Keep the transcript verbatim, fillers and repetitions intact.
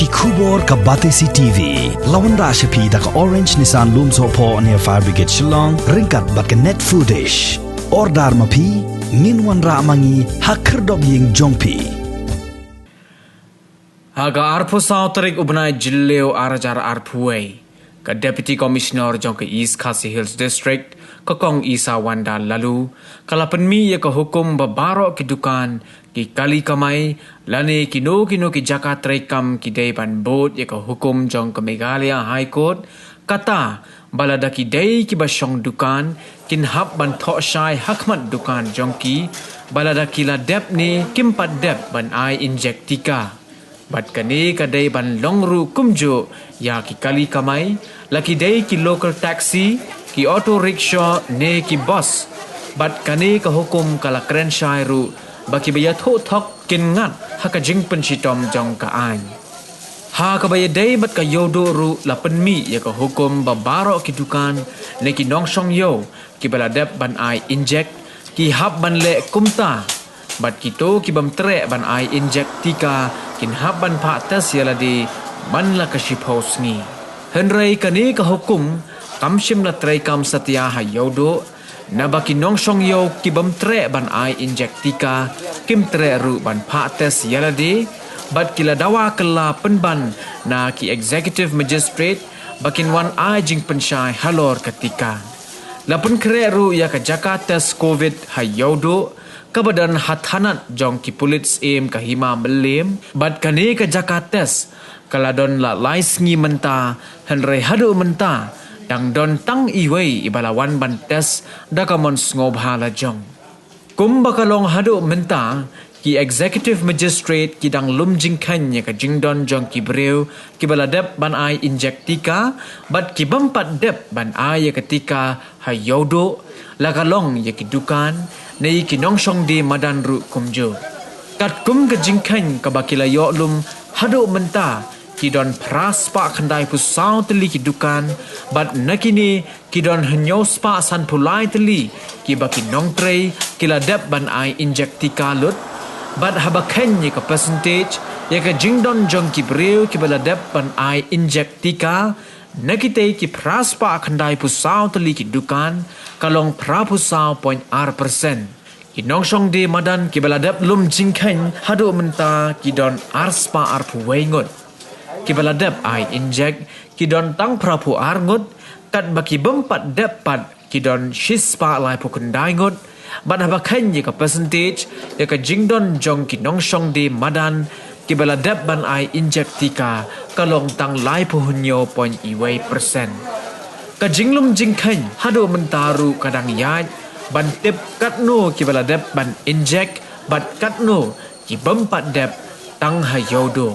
Khubor ka Batesi T V. La wanrah sha phi da ka Orange Nissan Lumsohphoh near Fire Brigade Shillong, ryngkat bad ka Net Foodish. Order ma phi, ngin wanrah ma ngi ha khyrdop ïing jong phi. Ha ka arphew saw tarik u bnai Jylliew ar hajar arphew wei, ka Deputy Commissioner jong ka East Khasi Hills District, ka Kong Isawanda Laloo, ka la pynmih ïa ka hukum ba baroh ki dukan, ki kali kamai, lane kino kino ki jaka treikam ki dei ban bud ïa ka hukum jong ka Meghalaya High Court, kata ba lada ki dei kiba shong dukan, kin hap ban thoh shai ha khmat dukan jong ki, ba lada ki la dep ne kim pat dep ban ai injek tika. Bad kane ka dei ban long ruh kumjuh ïa ki kali kamai, la ki dei ki local taxi, ki auto rickshaw ne ki bus. Bad kane ka hukum ka la kren shai ruh ba kiba ïathuh thok kin ngat ha ka jingpynshitom jong ka aiñ. Ha kaba ïadei bad ka Ïewduh ruh la pynmih ïa ka hukum ba baroh ki dukan ne ki nongshong ïew kiba la dep ban ai injek, ki hap ban leh kumta. Bad kito kibym treh ban ai injek tika kin hap ban phah test ïa lade man la ka shiphew sngi. Hynrei kane ka hukum kam shym la treikam satia ha Ïewduh, naba ki nongshong ïew kibym treh ban ai injek tika, kim treh ruh ban phah test ïa lade, bad ki la dawa kylla pynban na ki Executive Magistrate ba kin wan ai jingpynshai halor ka tika. La pynkhreh ruh ïa ka jaka test covid ha Ïewduh, kaba don ha thanat jong ki pulit syiem ka Hima Mylliem, bad kane ka jaka test ka la don la lai sngi mynta, hynrei haduh mynta dang don tang iwei iba la wan ban test da ka mon sngewbha la jong. Kumba ka long haduh mynta, ki Executive Magistrate ki dang lum jingkheiñ ïa ka jingdon jong ki briew kiba la dep ban ai injek tika, bad kibym pat dep ban ai ïa ka tika ha Ïewduh, la ka long ïa ki dukan ne ïa ki nongshong die madan ruh kumjuh. Katkum ka jingkheiñ kaba ki la ïoh lum, haduh mynta ki don phra spah khyndai phew saw tylli ki dukan, bad na kine ki don hynñiew spah sanphew lai tylli kiba ki nongtrei ki la dep ban ai injek tika lut. Bad haba kheiñ ïa ka percentage ïa ka jingdon jong ki briew kiba la dep ban ai injek tika, na kitei ki phra spah khyndai phew saw tylli ki dukan, ka long phra phew saw point ar percent. Ki nongshong die madan kiba la dep lum jingkheiñ haduh mynta ki don ar spah arphew wei ngut. Kiba la dep ai injek ki don tang phra phew ar ngut, katba kibym pat dep pat ki don shi spah laiphew khyndai ngut. Bad haba kheiñ ïa ka percentage ïa ka jingdon jong ki nongshong die madan kiba la dep ban ai injek tika, ka long tang laiphew hynñiew point wei percent. Ka jinglum jingkheiñ haduh mynta ruh ka dang ïaid ban tip katno kiba la dep ban injek bad katno kibym pat dep tang ha Ïewduh.